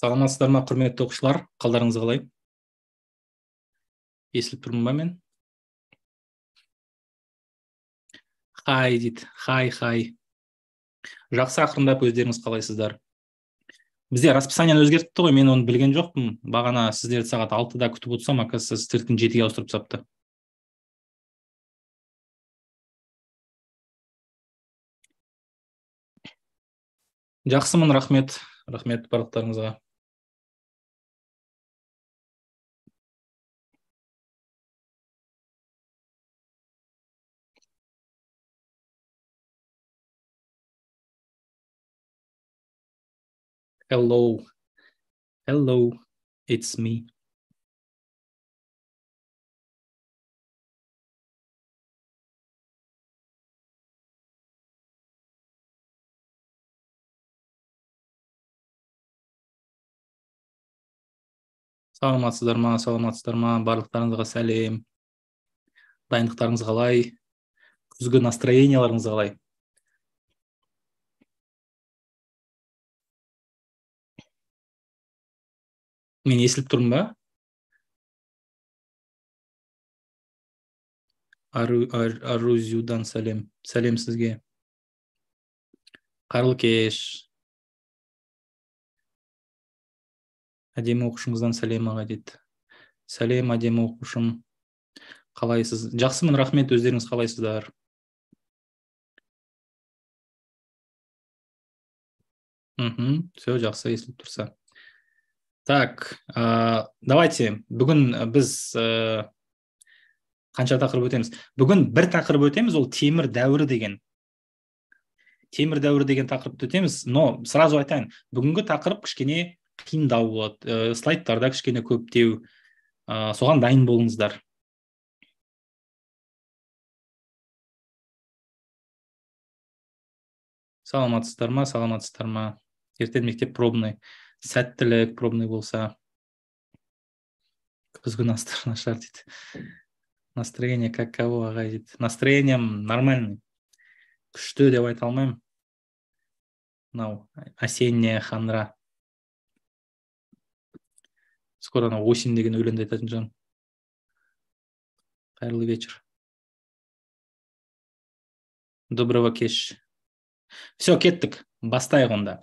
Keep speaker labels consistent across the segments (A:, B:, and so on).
A: Саламатсыздар ма, құрметті оқушылар? Қалдарыңыз қалай? Естіліп тұрмын ба мен? Хай дейді. Хай, хай. Жақсы, ақырындап өздеріңіз қалайсыздар? Бізде расписанияны өзгертті ғой, мен оны білген жоқпын. Бағана сіздерді сағат 6-да күтіп отырсам, оказывается, сіздердің 7-ге ауыстырып тастапты. Жақсымын, рахмет. Рахмет барлықтарыңызға. Hello. Hello. It's me. Саламатсыздар ма, саламатсыздар ма, барлықтарыңызға сәлем. Дайындықтарыңыз қалай? Күзгі настроенияларыңыз қалай? Мен естіліп тұрмын ба? Арузюдан сәлем. Сәлем сізге. Қайырлы кеш. Әдемі оқушыңыздан сәлем аға дейді. Сәлем, әдемі оқушым. Қалайсыз? Жақсымын, рахмет, өздеріңіз қалайсыздар? Все, жақсы естіліп тұрса. Так, давайте, бүгін біз қанша тақырып өтеміз? Бүгін бір тақырып өтеміз, ол темір дәуірі деген. Темір дәуірі деген тақырыпты өтеміз, но сразу айтайын, бүгінгі тақырып кішкене қиындау болады, слайдтарда кішкене көптеу, соған дайын болыңыздар. Саламатсыздар ма, саламатсыздар ма? Ертең мектеп пробный. Сәттілік пробный болса. Күзгі нашар дейді. Настроение как кого, ағай дейді. Настроением нормальный. Күшті деп айта алмаймын. Мынау осенняя хандра. Скоро анау осень деген өлеңді айтатын шығармын. Қайырлы вечер. Доброго кеш. Все, кеттік. Бастайық онда.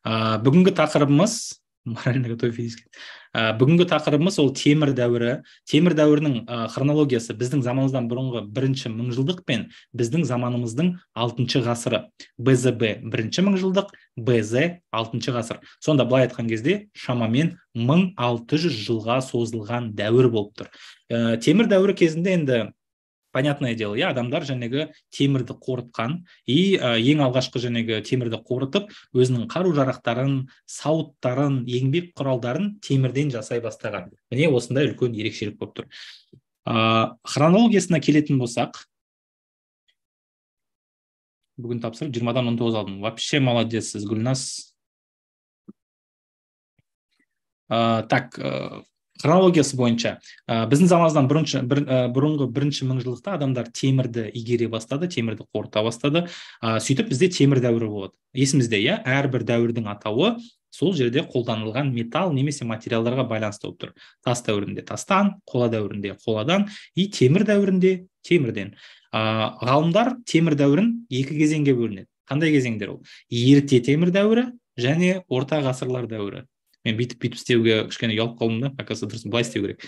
A: Бүгінгі тақырыбымыз морально готов физически. Бүгінгі тақырыбымыз ол темір дәуірі. Темір дәуірінің хронологиясы біздің заманымыздан бұрынғы бірінші мыңжылдық пен біздің заманымыздың 6 ғасыры. БЗБ бірінші мыңжылдық, БЗ 6 ғасыр. Сонда былай айтқан кезде шамамен 1600 жылға созылған дәуір болып тұр. Темір дәуірі кезінде енді понятное дело, я адамдар жәнегі темірді қорытқан и ең алғашқы жәнегі темірді қорытып, өзінің қару-жарақтарын, сауыттарын, еңбек құралдарын темірден жасай бастаған. Міне осындай үлкен ерекшелік болып тұр. Хронологиясына келетін болсақ, бүгін тапсырып 20-дан 19 алдым. Вообще молодецсіз, Гүлназ. Так, хронологиясы бойынша біздің заманымыздан бұрынғы бірінші мыңжылдықта адамдар темірді игере бастады, темірді қорыта бастады. Сөйтіп бізде темір дәуірі болады. Есімізде, иә, әрбір дәуірдің атауы сол жерде қолданылған металл немесе материалдарға байланысты болып тұр. Тас дәуірінде тастан, қола дәуірінде қоладан, и темір дәуірінде темірден. Ғалымдар темір дәуірін екі кезеңге бөлінеді. Қандай кезеңдер ол? Ерте темір дәуірі және орта ғасырлар дәуірі. Мен бүйтіп істеуге кішкене ұялып қалдым да, оказывается, дұрыс былай істеу керек.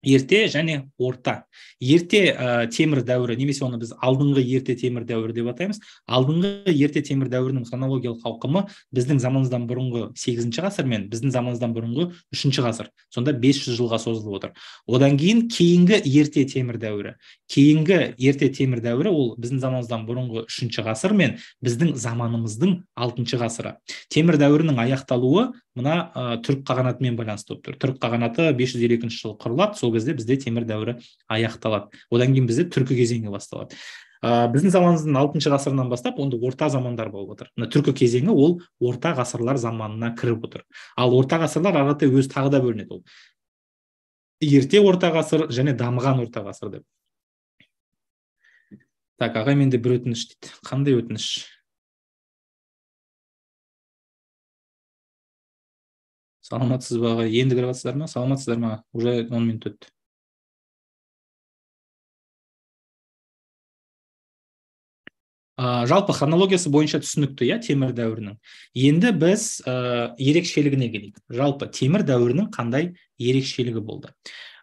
A: Ерте және орта. Ерте темір дәуірі, немесе оны біз алдыңғы ерте темір дәуірі деп атаймыз. Алдыңғы ерте темір дәуірінің хронологиялық ауқымы біздің заманымыздан бұрынғы 8 ғасыр мен біздің заманымыздан бұрынғы 3 ғасыр. Сонда 500 жылға созылып отыр. Одан кейін кейінгі ерте темір дәуірі. Кейінгі ерте темір дәуірі ол біздің заманымыздан бұрынғы 3 ғасыр мен біздің заманымыздың 6 ғасыры. Темір дәуірінің аяқталуы мына түрік қағанатымен байланысты болып тұр. Түрік қағанаты 552 жылы құрылады, сол кезде бізде темір дәуірі аяқталады. Одан кейін бізде түркі кезеңі басталады. Біздің заманымыздың 6 ғасырынан бастап онда орта замандар болып отыр. Мына түркі кезеңі ол орта ғасырлар заманына кіріп отыр. Ал орта ғасырлар ары қарай өз тағы да бөлінеді ол. Ерте орта ғасыр және дамыған орта ғасыр деп. Так, ағай, менде бір өтініш дейді. Қандай өтініш? Саламатсыз ба, ағай? Енді кіріп жатсыздар ма? Саламатсыздар ма? Уже 10 минут өтті. Жалпы хронологиясы бойынша түсінікті, иә, темір дәуірінің. Енді біз ерекшелігіне келейік. Жалпы темір дәуірінің қандай ерекшелігі болды?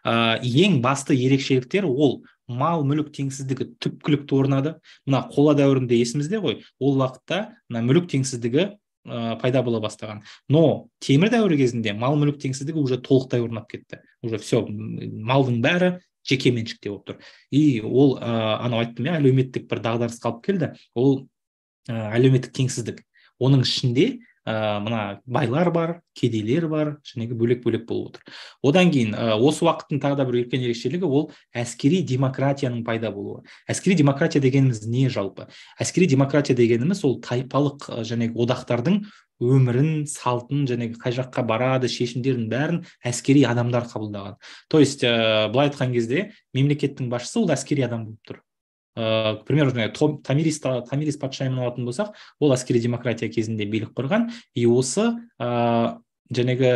A: Ең басты ерекшеліктер ол мал мүлік теңсіздігі түпкілікті орнады. Мына қола дәуірінде есімізде ғой, ол уақытта мына мүлік теңсіздігі пайда бола бастаған. Но темір дәуірі кезінде мал мүлік теңсіздігі уже толықтай орнап кетті. Уже все, малдың бәрі жеке меншікте болып тұр. И ол анау айттым, иә, әлеуметтік бір дағдарысқа алып келді. Ол әлеуметтік теңсіздік. Оның ішінде мына байлар бар, кедейлер бар, жәнегі бөлек-бөлек болып отыр. Одан кейін осы уақыттың тағы да бір үлкен ерекшелігі ол әскери демократияның пайда болуы. Әскери демократия дегеніміз не жалпы? Әскери демократия дегеніміз ол тайпалық және одақтардың өмірін, салтын, және қай жаққа барады, шешімдерін бәрін әскери адамдар қабылдаған. То есть, былай айтқан кезде, мемлекеттің басшысы ол әскери адам болып тұр. К примеру, Томирис патшайымын алатын болсақ, ол әскери демократия кезінде билік құрған, и осы жәнегі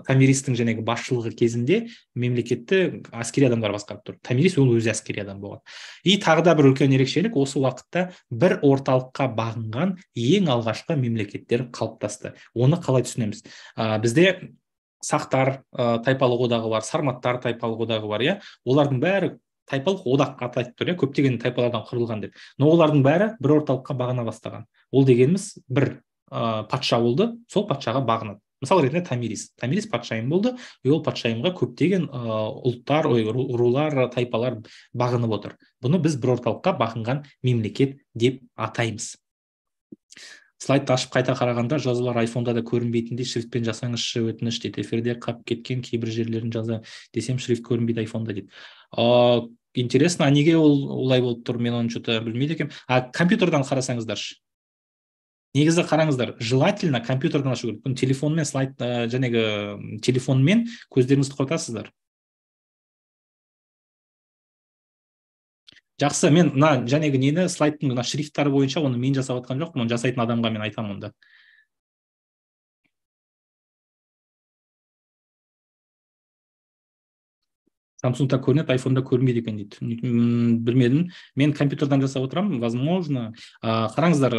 A: Томиристің жәнегі басшылығы кезінде мемлекетті әскери адамдар басқарып тұр. Томирис ол өзі әскери адам болған. И тағы да бір үлкен ерекшелік, осы уақытта бір орталыққа бағынған ең алғашқы мемлекеттер қалыптасты. Оны қалай түсінеміз? Бізде сақтар тайпалық одағы бар, сарматтар тайпалық одағы бар, иә? Олардың бәрі тайпалық одақ аты айтып тұр, иә, көптеген тайпалардан құрылған деп. Но олардың бәрі бір орталыққа бағына бастаған. Ол дегеніміз бір патша болды, сол патшаға бағынады. Мысал ретінде Томирис. Томирис патшайым болды, и ол патшайымға көптеген ұлттар, рулар, тайпалар бағынып отыр. Бұны біз бір орталыққа бағынған мемлекет деп атаймыз. Слайдты ашып қайта қарағанда жазулар айфонда да көрінбейтіндей шрифтпен жасаңызшы өтініш дейді. Эфирде қап кеткен кейбір жерлерін жаза десем шрифт көрінбейді айфонда дейді. Интересно, а неге ол олай болып тұр, мен оны что-то білмейді екенмін. А компьютердан қарасаңыздаршы. Негізі қараңыздар, желательно компьютердан ашу керек. Бұны телефонмен слайд, жәнегі телефонмен көздеріңізді құртасыздар. Жақсы, мен мына жәнегі нені слайдтың мына шрифттары бойынша оны мен жасап жатқан жоқпын, оны жасайтын адамға мен айтамын онда. Samsung'да көрінеді, айфонда көрінбейді екен дейді. Білмедім. Мен компьютердан жасап отырамын, возможно. Қараңыздар,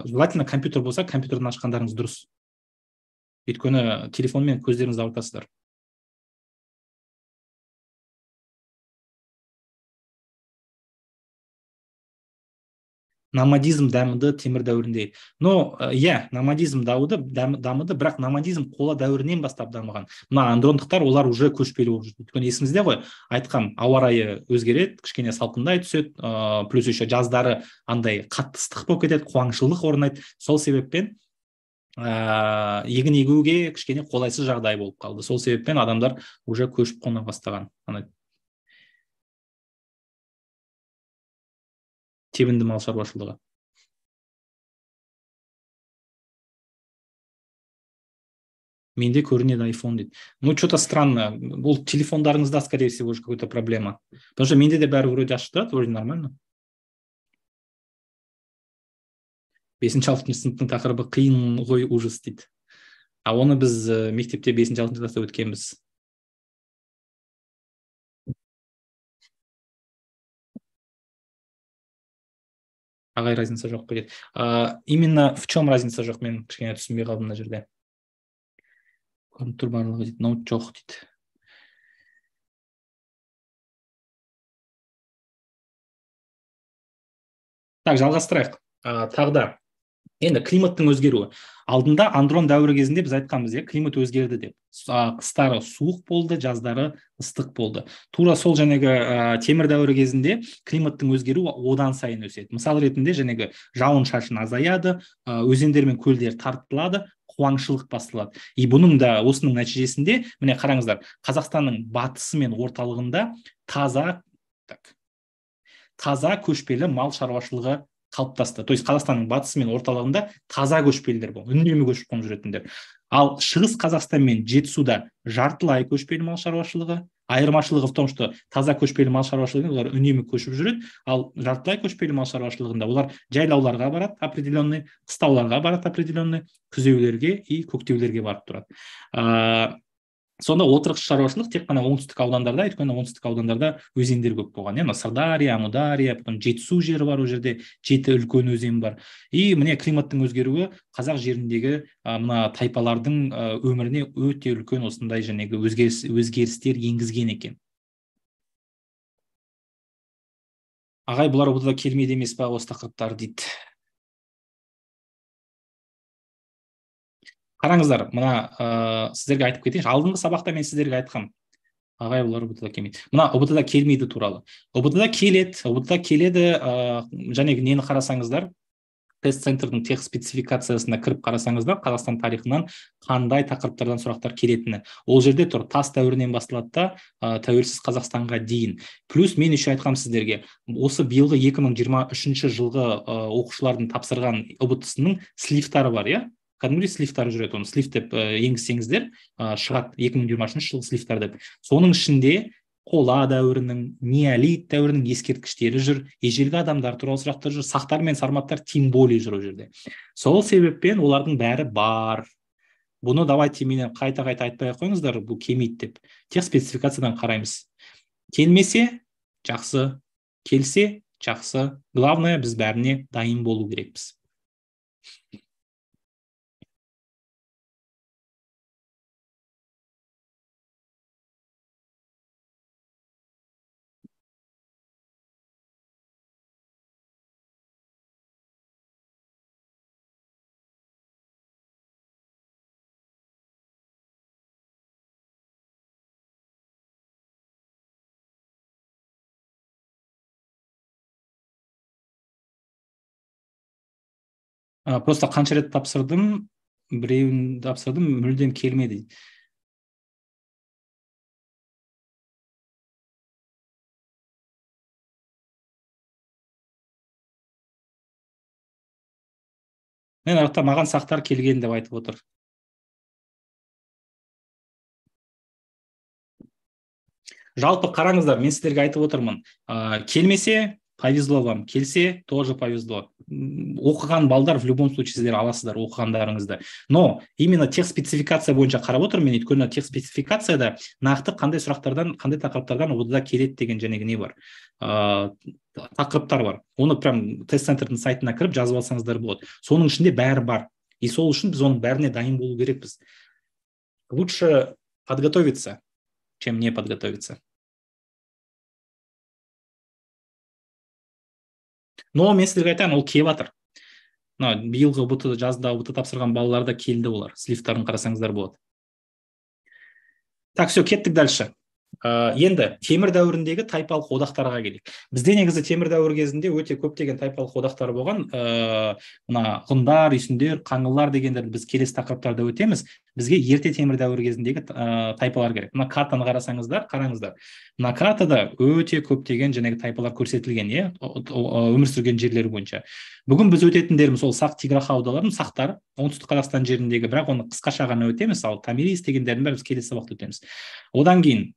A: желательно компьютер болса, компьютерден ашқандарыңыз дұрыс. Өйткені телефонмен көздеріңізді ауыртасыздар. Номадизм дамыды темір дәуірінде. Но, иә, номадизм дамыды, бірақ номадизм қола дәуірінен бастап дамыған. Мына андрондықтар, олар уже көшпелі болып жүрді. Өйткені есіңізде ғой, айтқам, ауа райы өзгереді, кішкене салқындай түседі, плюс еще жаздары андай қатты ыстық болып кетеді, қуаңшылық орнайды. Сол себеппен егін егуге кішкене қолайсыз жағдай болып қалды. Сол себеппен адамдар уже көшіп қона бастаған. Тебінді мал шаруашылығы. Менде көрінеді iPhone дейді. Ну, что-то странно. Бұл телефондарыңызда, скорее всего, уже какая-то проблема. Потому что менде де бәрі вроде ашық тұрады, вроде нормально. 5-6 сыныптың тақырыбы қиын ғой, ужас дейді. А оны біз мектепте 5-6 класста өткенбіз. Ағай, разница жоқ па дейді. Именно в чем разница жоқ, мен кішкене түсінбей қалдым мына жерде. Көрініп тұр барлығы дейді, ноут жоқ дейді. Так, жалғастырайық. Тағы да. Енді климаттың өзгеруі. Алдында Андрон дәуірі кезінде біз айтқанбыз, иә, климат өзгерді деп. Қыстары суық болды, жаздары ыстық болды. Тура сол жәнегі темір дәуірі кезінде климаттың өзгеруі одан сайын өседі. Мысал ретінде жәнегі жауын-шашын азаяды, өзендер мен көлдер тартылады, қуаңшылық басталады. И бұның да осының нәтижесінде, міне қараңыздар, Қазақстанның батысы мен орталығында таза көшпелі мал шаруашылығы қалыптасты. То есть Қазақстанның батысы мен орталығында таза көшпелілер болды, үнемі көшіп қонып жүретіндер. Ал Шығыс Қазақстан мен Жетісуда жартылай көшпелі мал шаруашылығы, Айырмашылығы в том, что таза көшпелі мал шаруашылығында олар үнемі көшіп жүреді, ал жартылай көшпелі мал шаруашылығында олар жайлауларға барады определенный, қыстауларға барады определенный, күзеулерге и көктеулерге барып тұрады. Сонда отырықшы шаруашылық тек қана оңтүстік аудандарда, өйткені оңтүстік аудандарда өзендер көп болған. Мына Сырдария, Амудария, потом Жетісу жері бар, ол жерде жеті үлкен өзен бар. И міне климаттың өзгеруі қазақ жеріндегі мына тайпалардың өміріне өте үлкен осындай жәнегі өзгерістер енгізген екен. Ағай, бұлар ұбт-да келмейді емес па осы тақырыптар дейді. Қараңыздар, мына сіздерге айтып кетейінші. Алдыңғы сабақта мен сіздерге айтқам. Ағай, бұлар ұбт-да келмейді. Мына ұбт-да келмейді туралы. Ұбт-да келеді, ұбт-да келеді, және нені қарасаңыздар, тест центрдің тех спецификациясына кіріп қарасаңыздар, Қазақстан тарихынан қандай тақырыптардан сұрақтар келетіні. Ол жерде тұр, тас дәуірінен басталады да, тәуелсіз Қазақстанға дейін. Плюс мен еще айтқам сіздерге, осы биылғы 2023 жылғы оқушылардың тапсырған ұбт-сының сливтары бар, иә? Кәдімгідей сливтар жүреді, оны слив деп енгізсеңіздер, шығады 2023 жылғы сливтар деп. Соның ішінде қола дәуірінің, неолит дәуірінің ескерткіштері жүр, ежелгі адамдар туралы сұрақтар жүр, сақтар мен сарматтар тем более жүр ол жерде. Сол себеппен олардың бәрі бар. Бұны давайте менен қайта-қайта айтпай ақ қойыңыздар, бұл келмейді деп. Тех спецификациядан қараймыз. Келмесе жақсы, келсе жақсы. Главное, біз бәріне дайын болу керекпіз. Просто қанша рет тапсырдым, біреуін тапсырдым, мүлдем келмеді. Мен арақта маған сақтар келген деп айтып отыр. Жалпы қараңыздар, мен сіздерге айтып отырмын. Келмесе повезло вам, келсе тоже повезло. Оқыған балдар в любом случае сіздер аласыздар оқығандарыңызды. Но именно тех спецификация бойынша қарап отырмын мен, өйткені тех спецификацияда нақты қандай сұрақтардан, қандай тақырыптардан ұбт-да келеді деген жәнегі не бар, тақырыптар бар. Оны прям тест центрдің сайтына кіріп жазып алсаңыздар болады. Соның ішінде бәрі бар. И сол үшін біз оның бәріне дайын болу керекпіз. Лучше подготовиться, чем не подготовиться. Но мен сіздерге айтайын, ол келіп жатыр. Мына биылғы ұбт жазда ұбт тапсырған балалар да келді олар. Сливтарын қарасаңыздар болады. Так, все, кеттік дальше. Енді темір дәуіріндегі тайпалық одақтарға келейік. Бізде негізі темір дәуірі кезінде өте көптеген тайпалық одақтар болған. Мына ғұндар, үйсіндер, қаңлылар дегендерді біз келесі тақырыптарда өтеміз. Бізге ерте темір дәуірі кезіндегі тайпалар керек. Мына картаны қарасаңыздар, қараңыздар. Мына картада өте көптеген жәнегі тайпалар көрсетілген, иә, өмір сүрген жерлері бойынша. Бүгін біз өтетіндеріміз ол сақ тиграхаудаларын, сақтар, оңтүстік Қазақстан жеріндегі, бірақ оны қысқаша ғана өтеміз, ал Томирис дегендердің бәрін біз келесі сабақта өтеміз. Одан кейін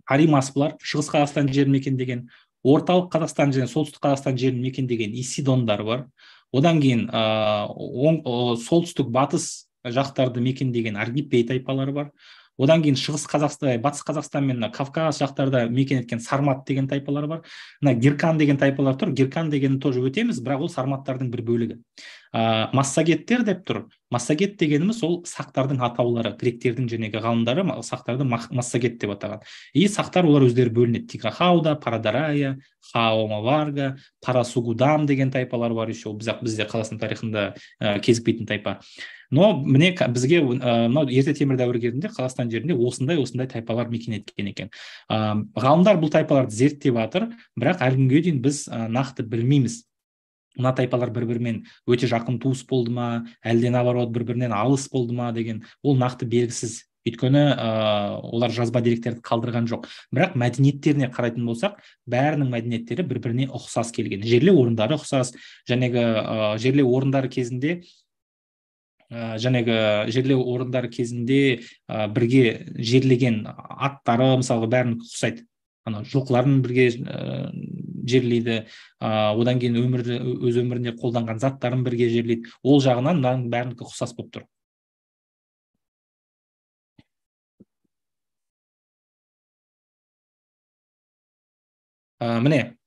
A: Аримаспылар, Шығыс Қазақстан жерін мекендеген, Орталық Қазақстан және Солтүстік Қазақстан жерін мекендеген Исидондар бар. Одан кейін солтүстік батыс жақтарды мекендеген Аргиппей тайпалары бар. Одан кейін Шығыс Қазақстан, Батыс Қазақстан мен Кавказ жақтарда мекен еткен Сармат деген тайпалар бар. Мына Гиркан деген тайпалар тұр. Гиркан дегенді тоже өтеміз, бірақ ол сарматтардың бір бөлігі. Массагеттер деп тұр. Массагет дегеніміз ол сақтардың атаулары, гректердің жәнегі ғалымдары сақтарды массагет деп атаған. И сақтар олар өздері бөлінеді. Тиграхауда, Парадарая, Хаомаварга, Парасугудам деген тайпалар бар еще. Бізде Қазақстан тарихында кезікпейтін тайпа. Но міне бізге мынау ерте темір дәуірі кезінде Қазақстан жерінде осындай тайпалар мекен еткен екен. Ғалымдар бұл тайпаларды зерттеп жатыр, бірақ әлі күнге дейін біз нақты білмейміз. Мына тайпалар бір-бірімен өте жақын туыс болды ма, әлде наоборот бір-бірінен алыс болды ма деген, ол нақты белгісіз. Өйткені олар жазба деректерді қалдырған жоқ. Бірақ мәдениеттеріне қарайтын болсақ, бәрінің мәдениеттері бір-біріне ұқсас келген. Жерлеу орындары ұқсас, жәнегі жерлеу орындары кезінде Жаңағы жерлеу орындары кезінде бірге жерлеген аттары мысалға бәрін ұқсайды. Ана жылқыларын бірге жерлейді, одан кейін өз өмірінде қолданған заттарын бірге жерлейді. Ол жағынан мынаның бәрінікі ұқсас болып тұр. Міне,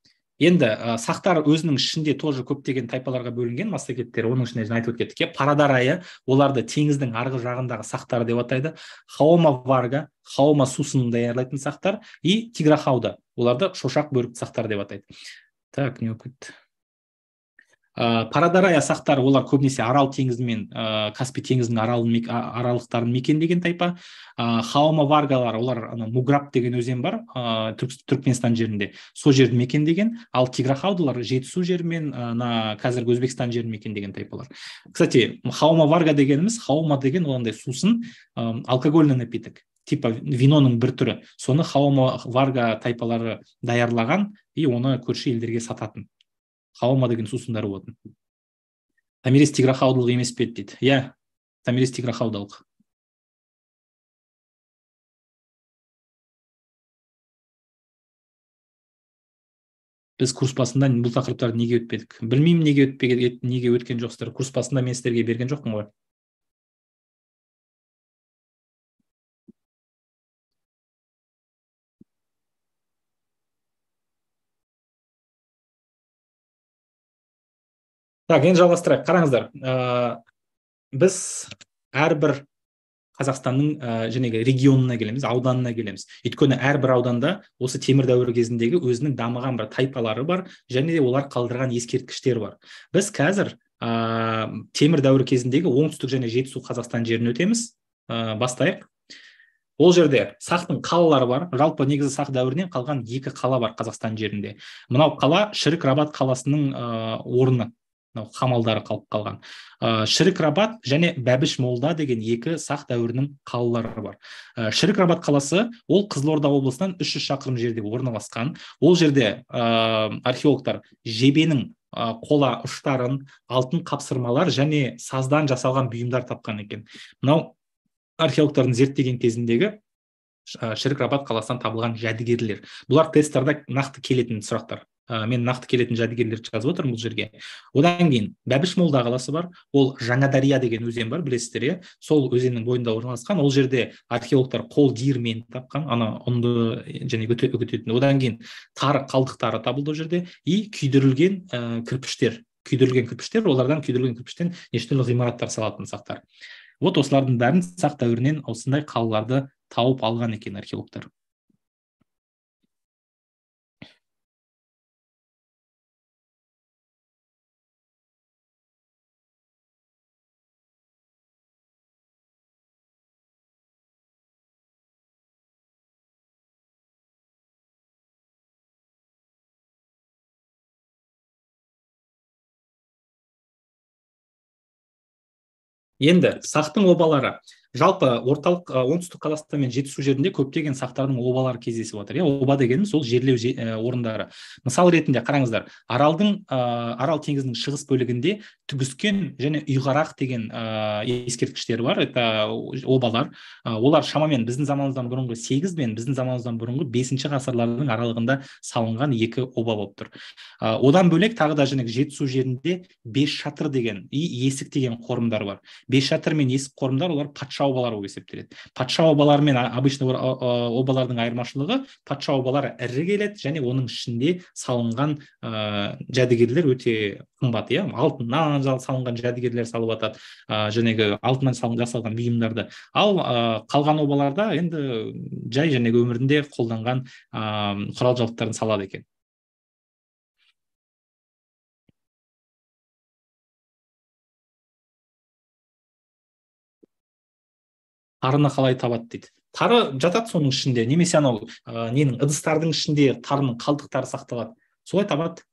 A: енді сақтар өзінің ішінде тоже көптеген тайпаларға бөлінген массагеттер, оның ішінде жаңа айтып өткендік, Парадарая, оларды теңіздің арғы жағындағы сақтар деп атайды, Хаома Варга, Хаома сусынын даярлайтын сақтар, и Тиграхауда, оларды шошақ бөрікті сақтар деп атайды. Так, не болып кетті? Парадарая сақтары, олар көбінесе Арал теңізі мен Каспий теңізінің аралықтарын мекендеген тайпа. Хаома Варгалар, олар Муграб деген өзен бар, Түркменстан жерінде, сол жерді мекендеген. Ал Тиграхаудалар Жетісу жері мен қазіргі Өзбекстан жерін мекендеген тайпалар. Кстати, Хаома Варга дегеніміз, хаома деген ол андай сусын, алкогольный напиток, типа виноның бір түрі. Соны Хаома Варга тайпалары даярлаған и оны көрші елдерге сататын. Хаома деген сусындар болатын. Томирис тиграхаудалық емес пе дейді. Иә, Томирис тиграхаудалық. Біз курс басында бұл тақырыптарды неге өтпедік? Білмеймін, неге өтпеген, неге өткен жоқсыздар. Курс басында мен сіздерге берген жоқпын ғой. Так, енді жалғастырайық. Қараңыздар, біз әрбір Қазақстанның жаңағы регионына келеміз, ауданына келеміз. Өйткені әрбір ауданда осы темір дәуірі кезіндегі өзінің дамыған бір тайпалары бар, және де олар қалдырған ескерткіштер бар. Біз қазір темір дәуірі кезіндегі оңтүстік және Жетісу Қазақстан жерін өтеміз. Бастайық. Ол жерде сақтың қалалары бар. Жалпы негізі сақ дәуірінен қалған екі қала бар Қазақстан жерінде. Мынау қала Шірік Рабат қаласының орны. Мынау қамалдары қалып қалған. Шірік Рабат және Бәбіш Молда деген екі сақ дәуірінің қалалары бар. Шірік Рабат қаласы ол Қызылорда облысынан 300 шақырым жерде орналасқан. Ол жерде археологтар жебенің қола ұштарын, алтын қапсырмалар және саздан жасалған бұйымдар тапқан екен. Мынау археологтардың зерттеген кезіндегі Шірік Рабат қаласынан табылған жәдігерлер. Бұлар тесттарда нақты келетін сұрақтар. Мен нақты келетін жәдігерлерді жазып отырмын бұл жерге. Одан кейін Бәбіш Молда қаласы бар. Ол Жаңадария деген өзен бар, білесіздер, иә? Сол өзеннің бойында орналасқан. Ол жерде археологтар қол диірмен тапқан, ана ұнды және үгітетін. Одан кейін тары қалдықтары табылды ол жерде и күйдірілген кірпіштер. Күйдірілген кірпіштер, олардан күйдірілген кірпіштен неше түрлі ғимараттар салатын сақтар. Вот осылардың бәрін сақ дәуірінен осындай қалаларды тауып алған екен археологтар. Енді сақтың обалары. Жалпы орталық оңтүстік Қазақстан мен Жетісу жерінде көптеген сақтардың обалары кездесіп жатыр. Оба дегеніміз ол жерлеу орындары. Мысал ретінде қараңыздар, Арал теңізінің шығыс бөлігінде Түгіскен және Ұйғарақ деген ескерткіштері бар. Это обалар. Олар шамамен біздің заманымыздан бұрынғы 8 мен біздің заманымыздан бұрынғы 5 ғасырлардың аралығында салынған екі оба болып тұр. Одан бөлек тағы да және Жетісу жерінде Бес шатыр деген и Есік деген қорымдар бар. Бес шатыр мен Есік қорымдар олар патша обалары болып есептеледі. Патша обалары мен обычный обалардың айырмашылығы, патша обалары ірі келеді және оның ішінде салынған жәдігерлер өте қымбат, иә, алтыннан салынған жәдігерлер салып атады, жәнегі алтыннан жасалған бұйымдарды. Ал қалған обаларда енді жай жәнегі өмірінде қолданған құрал жабдықтарын салады екен. Тарыны қалай табады дейді. Тары жатады соның ішінде, немесе анау ненің ыдыстардың ішінде тарының қалдықтары сақталады. Солай табады.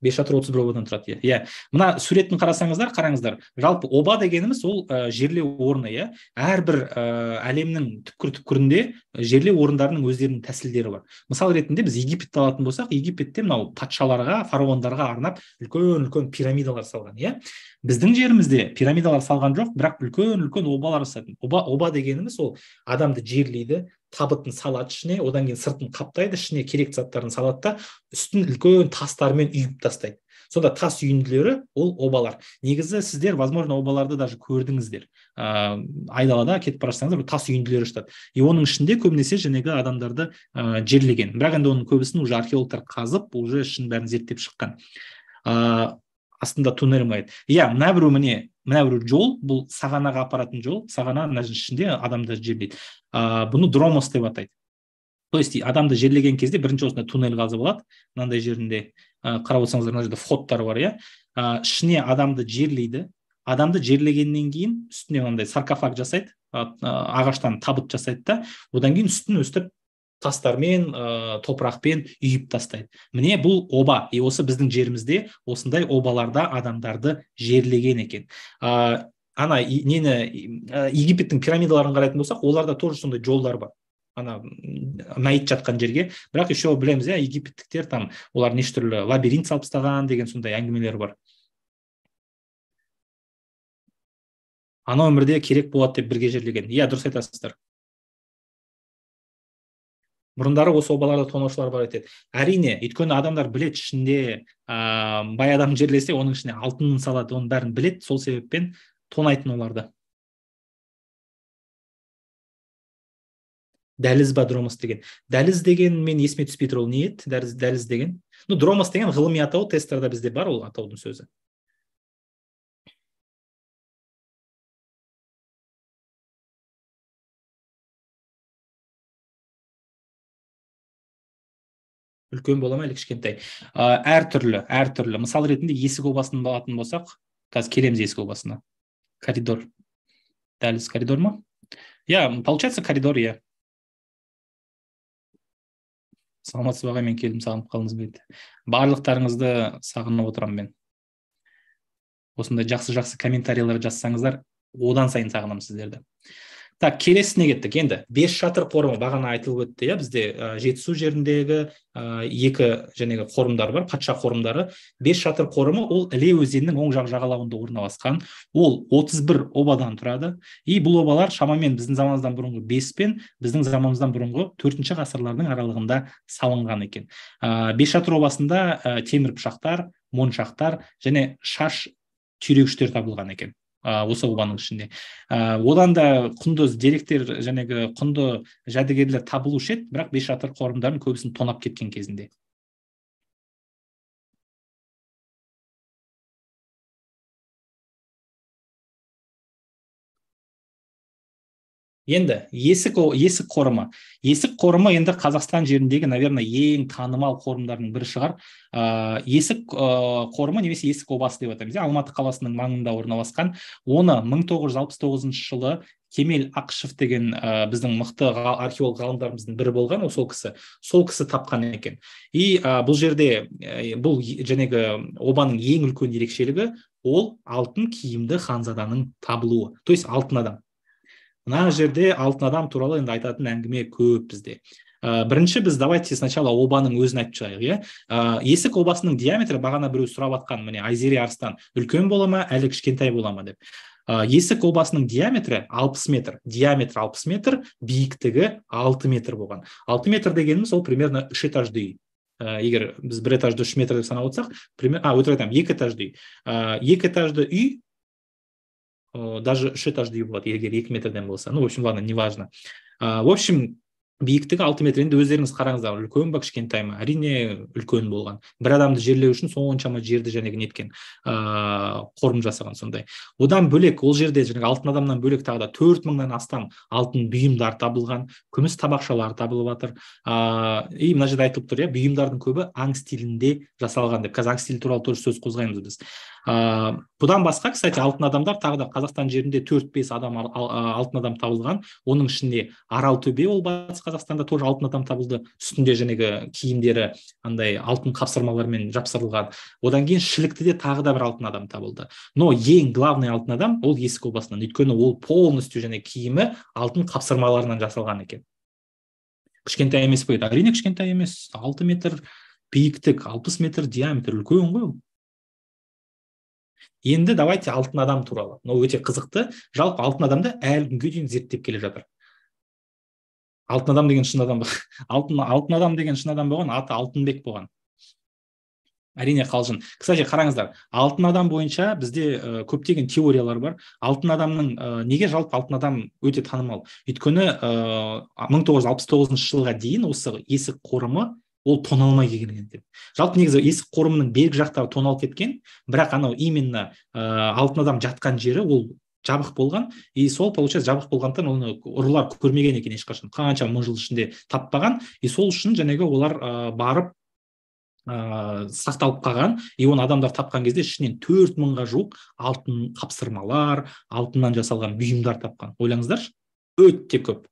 A: Бес шатыр 31 обадан тұрады. Иә. Мына суретін қарасаңыздар, қараңыздар. Жалпы оба дегеніміз ол жерлеу орны, иә. Әрбір әлемнің түпкір-түпкірінде жерлеу орындарының өздерінің тәсілдері бар. Мысал ретінде біз Египетті алатын болсақ, Египетте мынау патшаларға, фараондарға арнап үлкен-үлкен пирамидалар салған, иә. Біздің жерімізде пирамидалар салған жоқ, бірақ үлкен-үлкен обалар жасайтын. Оба дегеніміз ол адамды жерлейді, табытын салады ішіне, одан кейін сыртын қаптайды, ішіне керекті заттарын салады да, үстін үлкен тастармен үйіп тастайды. Сонда тас үйінділері ол обалар. Негізі сіздер, возможно, обаларды даже көрдіңіздер. Айдалада кетіп бара жатсаңыздар, тас үйінділері жатады. И оның ішінде көбінесе жәнегі адамдарды жерлеген. Бірақ енді оның көбісін уже археологтар қазып, уже ішін бәрін зерттеп шыққан. Астында туннель ма еді. Иә, мына біреу міне, мына біреу жол, бұл сағанаға апаратын жол, сағана мына ішінде адамды жерлейді. Бұны дромос деп атайды. То есть адамды жерлеген кезде бірінші осындай туннель қазып алады, мынандай жерінде қарап отырсаңыздар, мына жерде входтар бар, иә. Ішіне адамды жерлейді. Адамды жерлегеннен кейін үстіне мынандай саркофаг жасайды, ағаштан табыт жасайды да, одан кейін үстін өстіп тастармен, топырақпен үйіп тастайды. Міне бұл оба. И осы біздің жерімізде осындай обаларда адамдарды жерлеген екен. Ана нені Египеттің пирамидаларын қарайтын болсақ, оларда тоже сондай жолдар бар. Ана мәйіт жатқан жерге. Бірақ еще білеміз, иә, египеттіктер там олар неше түрлі лабиринт салып тастаған деген сондай әңгімелер бар. Ана өмірде керек болады деп бірге жерлеген. Иә, дұрыс айтасыздар. Бұрындары осы обаларда тонаушылар бар еді. Әрине, өйткені адамдар білет, ішінде бай адам жерлесе, оның ішіне алтынын салады, оның бәрін білет, сол себеппен тонайтын оларды. Дәліз ба дромос деген? Дәліз деген мен есіме түспей тұр, ол не еді? Дәліз деген. Ну, дромос деген ғылыми атау, тесттарда бізде бар ол атаудың сөзі. Үлкен бола ма әлі кішкентай? Әртүрлі, әртүрлі. Мысал ретінде есік обасын алатын болсақ, қазір келеміз есік обасына. Коридор. Дәліз коридор ма? Иә, получается коридор, иә. Саламатсыз ба, мен келдім, сағынып қалдыңыз ба дейді. Барлықтарыңызды сағынып отырамын мен. Осындай жақсы-жақсы комментарийлер жазсаңыздар, одан сайын сағынамын сіздерді. Так, келесіне кеттік. Енді бес шатыр қорымы бағана айтылып өтті, иә, бізде Жетісу жеріндегі екі жәнегі қорымдар бар, патша қорымдары. Бес шатыр қорымы ол Іле өзенінің оң жақ жағалауында орналасқан. Ол 31 обадан тұрады. И бұл обалар шамамен біздің заманымыздан бұрынғы 5 пен біздің заманымыздан бұрынғы 4-ші ғасырлардың аралығында салынған екен. Бес шатыр обасында темір пышақтар, моншақтар және шаш түйрегіштер табылған екен. Осы обаның ішінде. Одан да құнды деректер, жәнегі құнды жәдігерлер табылушы еді, бірақ бес шатыр қорымдарын көбісін тонап кеткен кезінде. Енді есік қорымы. Есік қорымы енді Қазақстан жеріндегі, наверное, ең танымал қорымдардың бірі шығар. Есік қорымы немесе есік обасы деп атаймыз. Алматы қаласының маңында орналасқан. Оны 1969 жылы Кемел Ақышев деген біздің мықты археолог ғалымдарымыздың бірі болған, ол сол кісі. Сол кісі тапқан екен. И бұл жерде бұл жәнегі обаның ең үлкен ерекшелігі ол алтын киімді ханзаданың табылуы. То есть алтын адам. Мына жерде алтын адам туралы енді айтатын әңгіме көп бізде. Бірінші біз давайте сначала обаның өзін айтып шығайық, иә. Есік обасының диаметрі бағана біреу сұрап атқан, міне Айзере Арыстан, үлкен бола ма, әлі кішкентай бола ма деп. Есік обасының диаметрі 60 метр, диаметрі 60 метр, биіктігі 6 метр болған. 6 метр дегеніміз ол примерно 3 этажды үй. Егер біз бір этажды 3 метр деп санап отырсақ, өтірік айтамын, 2 этажды үй. 2 этажды үй даже 3 этажды үй болады, егер 2 метрден болса. Ну, в общем, ладно, неважно. В общем, биіктігі 6 метр. Енді өздеріңіз қараңыздар, үлкен ба, кішкентай ма? Әрине, үлкен болған. Бір адамды жерлеу үшін соншама жерді жәнегі неткен, қорым жасаған сондай. Одан бөлек, ол жерде жәнегі алтын адамнан бөлек тағы да 4000-нан астам алтын бұйымдар табылған, күміс табақшалар табылып жатыр. И мына жерде айтылып тұр, иә, бұйымдардың көбі аң стилінде жасалған деп. Қазір аң стилі туралы тоже сөз қозғаймыз біз. Бұдан басқа, кстати, алтын адамдар тағы да Қазақстан жерінде 4-5 адам алтын адам табылған. Оның ішінде Аралтөбе, ол Батыс Қазақстанда тоже алтын адам табылды. Үстінде жәнегі киімдері андай алтын қапсырмалармен жапсырылған. Одан кейін Шіліктіде тағы да бір алтын адам табылды. Но ең главный алтын адам ол Есік обасынан. Өйткені ол полностью және киімі алтын қапсырмаларынан жасалған екен. Кішкентай емес қой, әрине кішкентай емес. 6 метр биіктік, 60 метр диаметр, үлкен ғой ол. Енді давайте алтын адам туралы. Мынау өте қызықты. Жалпы алтын адамды әлі күнге дейін зерттеп келе жатыр. Алтын адам деген шын адам. Алтын адам деген шын адам болған, аты Алтынбек болған. Әрине қалжың. Кстати, қараңыздар, алтын адам бойынша бізде көптеген теориялар бар. Алтын адамның неге жалпы алтын адам өте танымал? Өйткені 1969 жылға дейін осы Есік қорымы ол тоналмай келген деп. Жалпы негізі Есік қорымының бергі жақтары тоналып кеткен, бірақ анау именно алтын адам жатқан жері ол жабық болған, и сол получается жабық болғандықтан оны ұрылар көрмеген екен ешқашан. Қанша мың жыл ішінде таппаған, и сол үшін жәнегі олар барып сақталып қалған, и оны адамдар тапқан кезде ішінен 4000-ға жуық алтын қапсырмалар, алтыннан жасалған бұйымдар тапқан. Ойлаңыздаршы, өте көп.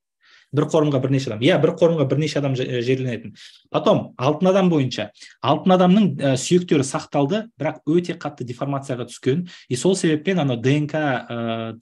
A: Бір қорымға бірнеше адам. Иә, бір қорымға бірнеше адам жерленетін. Потом, алтын адам бойынша. Алтын адамның сүйектері сақталды, бірақ өте қатты деформацияға түскен. И сол себеппен ана ДНК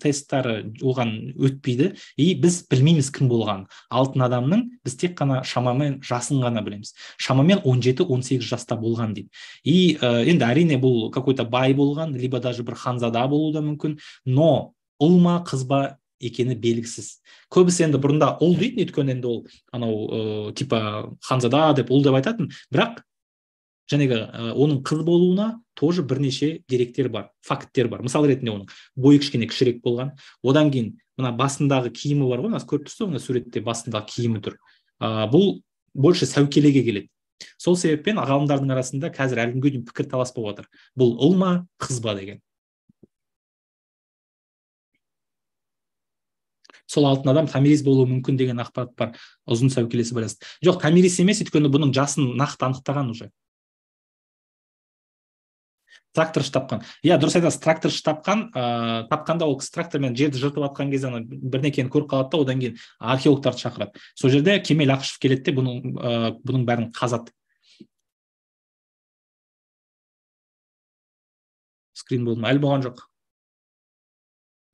A: тесттары оған өтпейді. И біз білмейміз кім болған. Алтын адамның біз тек қана шамамен жасын ғана білеміз. Шамамен 17-18 жаста болған дейді. И енді әрине бұл какой-то бай болған, либо даже бір ханзада болуы да мүмкін. Но ұл ма, қыз ба екені белгісіз. Көбісі енді бұрында ұл дейтін, өйткені енді ол анау типа ханзада деп ұл деп айтатын, бірақ жәнегі оның қыз болуына тоже бірнеше деректер бар, факттер бар. Мысал ретінде оның бойы кішкене кішірек болған. Одан кейін мына басындағы киімі бар ғой, мына көріп тұрсыз ғой, мына суретте басындағы киімі тұр. Бұл больше сәукелеге келеді. Сол себеппен ғалымдардың арасында қазір әлі күнге дейін пікір талас болып жатыр. Бұл ұл ма, қыз ба деген. Сол алтын адам Томирис болуы мүмкін деген ақпарат бар, ұзын сәукелесі байланысты. Жоқ, Томирис емес, өйткені бұның жасын нақты анықтаған уже. Тракторшы тапқан. Иә, дұрыс айтасыз, тракторшы тапқан. Тапқанда ол кісі трактормен жерді жыртып атқан кезде ана бірнекені көріп қалады да, одан кейін археологтарды шақырады. Сол жерде Кемел Ақышев келеді де бұның бәрін қазады. Скрин болды ма? Әлі болған жоқ.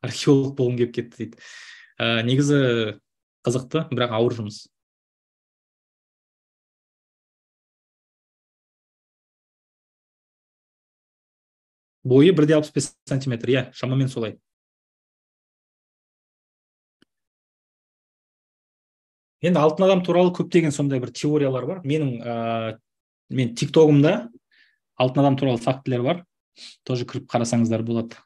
A: Археолог болғым келіп кетті дейді. Негізі қызықты, бірақ ауыр жұмыс. Бойы 1,65 сантиметр, иә, шамамен солай. Енді алтын адам туралы көптеген сондай бір теориялар бар. Менің мен TikTok'ымда алтын адам туралы фактілер бар. Тоже кіріп қарасаңыздар болады.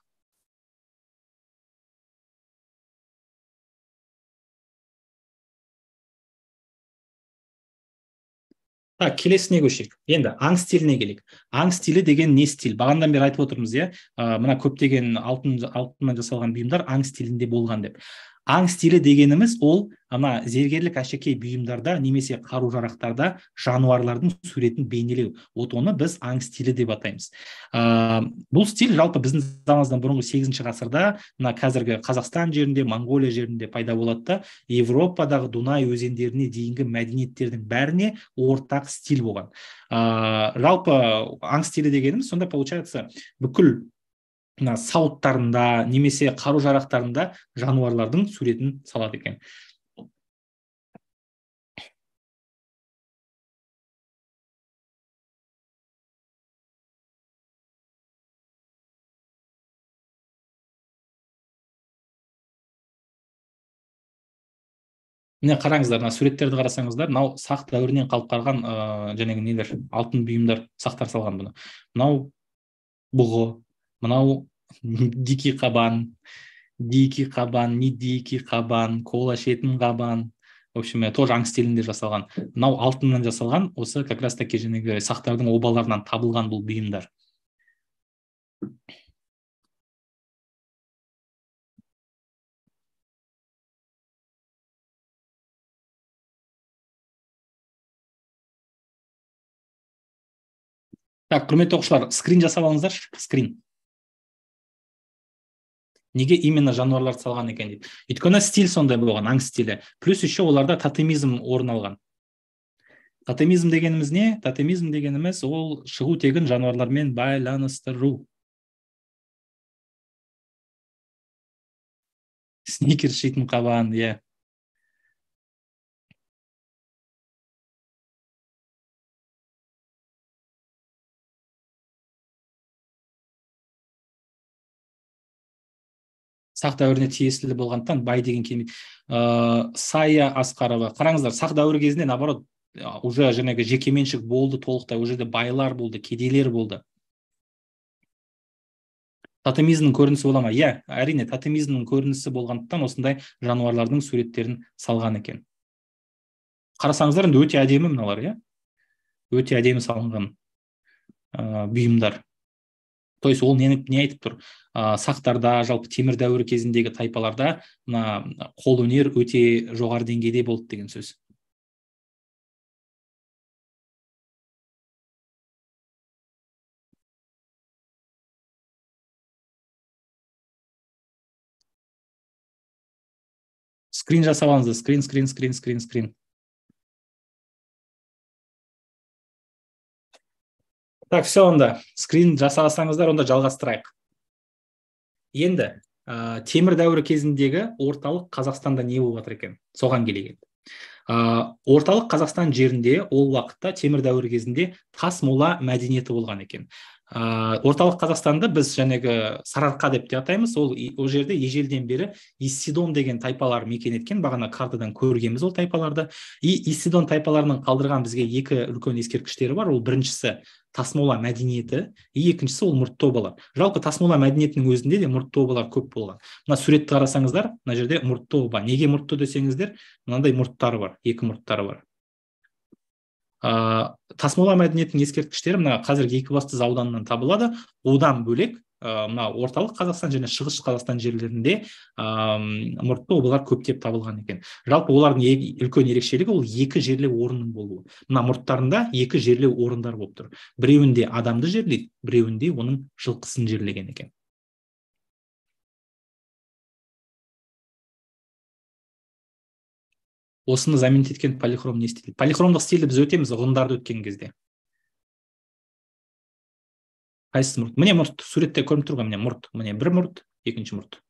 A: Так, келесіне көшейік. Енді аң стиліне келейік. Аң стилі деген не стиль? Бағанадан бері айтып отырмыз, иә? Мына көптеген алтыннан жасалған бұйымдар аң стилінде болған деп. Аң стилі дегеніміз ол ана зергерлік әшекей бұйымдарда немесе қару-жарақтарда жануарлардың суретін бейнелеу. Вот оны біз аң стилі деп атаймыз. Бұл стиль жалпы біздің заманымыздан бұрынғы 8 ғасырда мына қазіргі Қазақстан жерінде, Моңғолия жерінде пайда болады да, Европадағы Дунай өзендеріне дейінгі мәдениеттердің бәріне ортақ стиль болған. Жалпы аң стилі дегеніміз сонда получается бүкіл мына сауыттарында немесе қару-жарақтарында жануарлардың суретін салады екен. Міне қараңыздар, мына суреттерді қарасаңыздар, мынау сақ дәуірінен қалып қалған жаңағы нелер, алтын бұйымдар, сақтар салған бұны. Мынау бұғы, мынау дикий қабан, дикий қабан, не дикий қабан, кола ішетін қабан. В общем, тоже аң стилінде жасалған. Мынау алтыннан жасалған, осы как раз таки жаңағы сақтардың обаларынан табылған бұл бұйымдар. Так, құрметті оқушылар, скрин жасап алыңыздаршы, скрин. Неге именно жануарларды салған екен дейді. Өйткені стиль сондай болған, аң стилі. Плюс еще оларда тотемизм орын алған. Тотемизм дегеніміз не? Тотемизм дегеніміз ол шығу тегін жануарлармен байланыстыру. Сникерс жейтін қабан, иә. Сақ дәуіріне тиесілі болғандықтан бай деген келмейді. Сая Асқарова. Қараңыздар, сақ дәуірі кезінде наоборот уже жаңағы жекеменшік болды толықтай, ол жерде байлар болды, кедейлер болды. Тотемизмнің көрінісі бола ма? Иә, әрине, тотемизмнің көрінісі болғандықтан осындай жануарлардың суреттерін салған екен. Қарасаңыздар, енді өте әдемі мыналар, иә? Өте әдемі салынған бұйымдар. То есть ол не айтып тұр? Сақтарда, жалпы темір дәуірі кезіндегі тайпаларда мына қолөнер өте жоғары деңгейде болды деген сөз. Скрин жасап алыңыздар. Скрин, скрин, скрин, скрин, скрин. Так, все онда. Скрин жасасаңыздар, онда жалғастырайық. Енді темір дәуірі кезіндегі орталық Қазақстанда не болып жатыр екен? Соған келейік. Орталық Қазақстан жерінде ол уақытта темір дәуірі кезінде тас мола мәдениеті болған екен. Орталық Қазақстанды біз жәнегі Сарыарқа деп те атаймыз. Ол жерде ежелден бері Исидон деген тайпалар мекен еткен. Бағана картадан көргенбіз ол тайпаларды. И Исидон тайпаларының қалдырған бізге екі үлкен ескерткіштері бар. Ол біріншісі Тасмола мәдениеті, и екіншісі ол мұртты обалар. Жалпы Тасмола мәдениетінің өзінде де мұртты обалар көп болған. Мына суретті қарасаңыздар, мына жерде мұртты оба. Неге мұртты десеңіздер, мынандай мұрттары бар, екі мұрттары бар. Тасмола мәдениетінің ескерткіштері мына қазіргі Екібастұз ауданынан табылады. Одан бөлек мына орталық Қазақстан және Шығыс Қазақстан жерлерінде мұртты обалар көптеп табылған екен. Жалпы олардың үлкен ерекшелігі ол екі жерлеу орнының болуы. Мына мұрттарында екі жерлеу орындар болып тұр. Біреуінде адамды жерлейді, біреуінде оның жылқысын жерлеген екен. Осыны заменить еткен полихром не стиль? Полихромдық стильді біз өтеміз ғұндарды өткен кезде. Қайсысы мұрт? Міне мұрт, суретте көрініп тұр ғой, міне мұрт. Міне бір мұрт, екінші мұрт.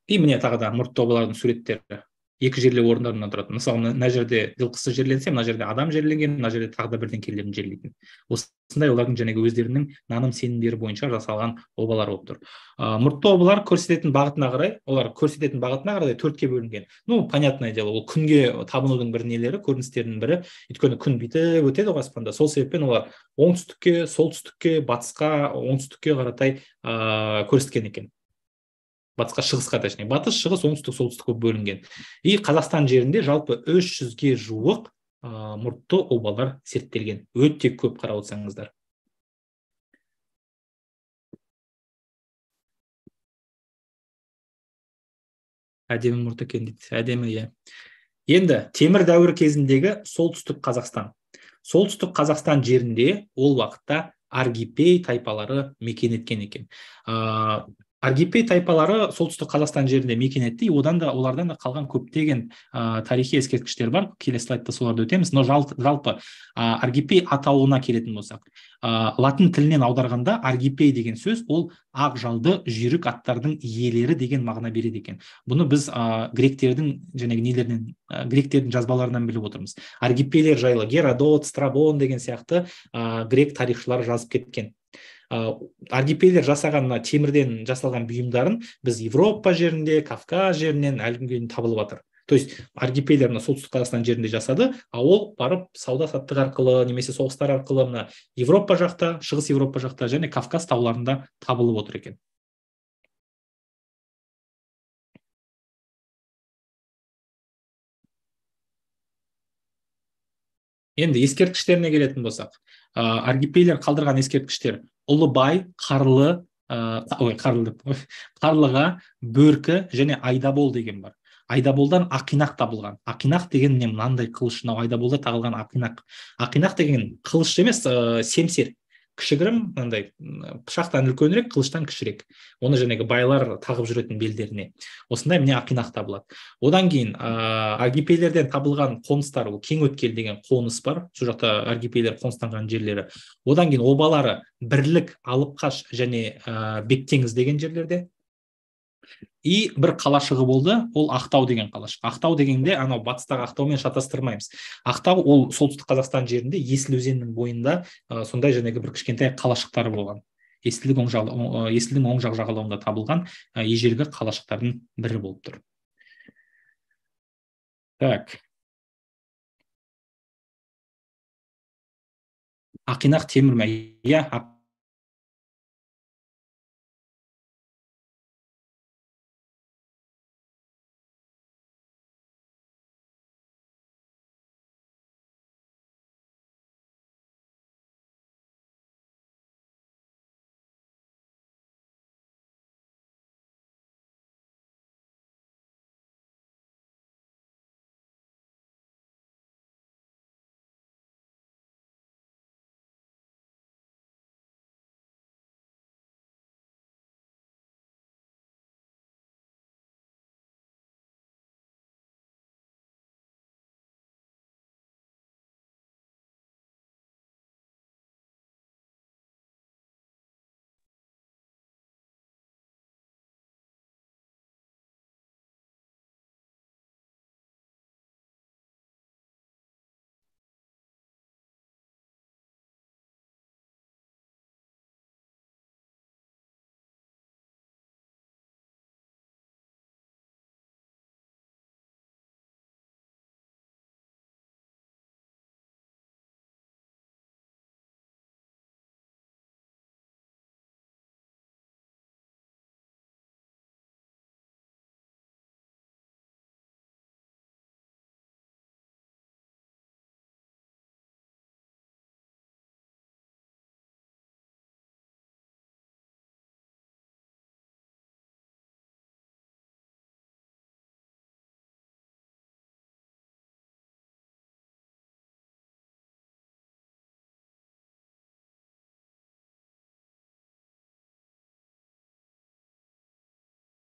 A: И міне тағы да мұртты обалардың суреттері. Екі жерлеу орындарынан тұрады. Мысалы, мына жерде жылқысы жерленсе, мына жерде адам жерленген, мына жерде тағы да бірдеңкелерін жерлейтін. Осындай олардың жәнегі өздерінің наным сенімдері бойынша жасалған обалар болып тұр. Мұртты обалар көрсететін бағытына қарай, олар көрсететін бағытына қарай төртке бөлінген. Ну, понятное дело, ол күнге табынудың бір нелері, көріністерінің бірі. Өйткені күн бүйтіп өтеді ғой аспанда. Сол себеппен олар оңтүстікке, солтүстікке, батысқа, оңтүстікке қаратай көрсеткен екен. Батысқа, шығысқа, точнее, батыс, шығыс, оңтүстік, солтүстік болып бөлінген. И Қазақстан жерінде жалпы 300-ге жуық мұртты обалар зерттелген. Өте көп, қарап отырсаңыздар. Әдемі мұрт екен дейді. Әдемі, иә. Енді темір дәуірі кезіндегі солтүстік Қазақстан. Солтүстік Қазақстан жерінде ол уақытта Аргипей тайпалары мекен еткен екен. Аргипей тайпалары солтүстік Қазақстан жерінде мекен етті, одан да олардан да қалған көптеген тарихи ескерткіштер бар. Келесі слайдта соларды өтеміз. Но жалпы Аргипей атауына келетін болсақ, латын тілінен аударғанда Аргипей деген сөз ол ақ жалды жүйрік аттардың иелері деген мағына береді екен. Бұны біз гректердің және нелерінен, гректердің жазбаларынан біліп отырмыз. Аргипейлер жайлы Геродот, Страбон деген сияқты грек тарихшылары жазып кеткен. Аргипейлер жасаған мына темірден жасалған бұйымдарын біз Европа жерінде, Кавказ жерінен әлі күнге дейін табылып жатыр. То есть аргипейлер мына солтүстік Қазақстан жерінде жасады, а ол барып сауда саттық арқылы немесе соғыстар арқылы мына Европа жақта, Шығыс Европа жақта және Кавказ тауларында табылып отыр екен. Енді ескерткіштеріне келетін болсақ, аргипейлер қалдырған ескерткіштер Ұлыбай, Қарлы, Қарлыға, Бөркі және Айдабол деген бар. Айдаболдан ақинақ табылған. Ақинақ деген міне мынандай қылыш, мынау Айдаболда тағылған ақинақ. Ақинақ деген қылыш емес, семсер. Кішігірім, мынандай пышақтан үлкенірек, қылыштан кішірек. Оны жаңағы байлар тағып жүретін белдеріне. Осындай міне ақинақ табылады. Одан кейін аргипейлерден табылған қоныстар, ол Кеңөткел деген қоныс бар. Сол жақта аргипейлер қоныстанған жерлері. Одан кейін обалары Бірлік, Алыпқаш және Бектеңіз деген жерлерде. И бір қалашығы болды, ол Ақтау деген қалашық. Ақтау дегенде анау батыстағы Ақтаумен шатастырмаймыз. Ақтау ол солтүстік Қазақстан жерінде Есіл өзенінің бойында сондай жаңағы бір кішкентай қалашықтары болған. Есілдің оң жақ жағалауында табылған ежелгі қалашықтардың бірі болып тұр. Так. Ақинақ темір ме? Иә,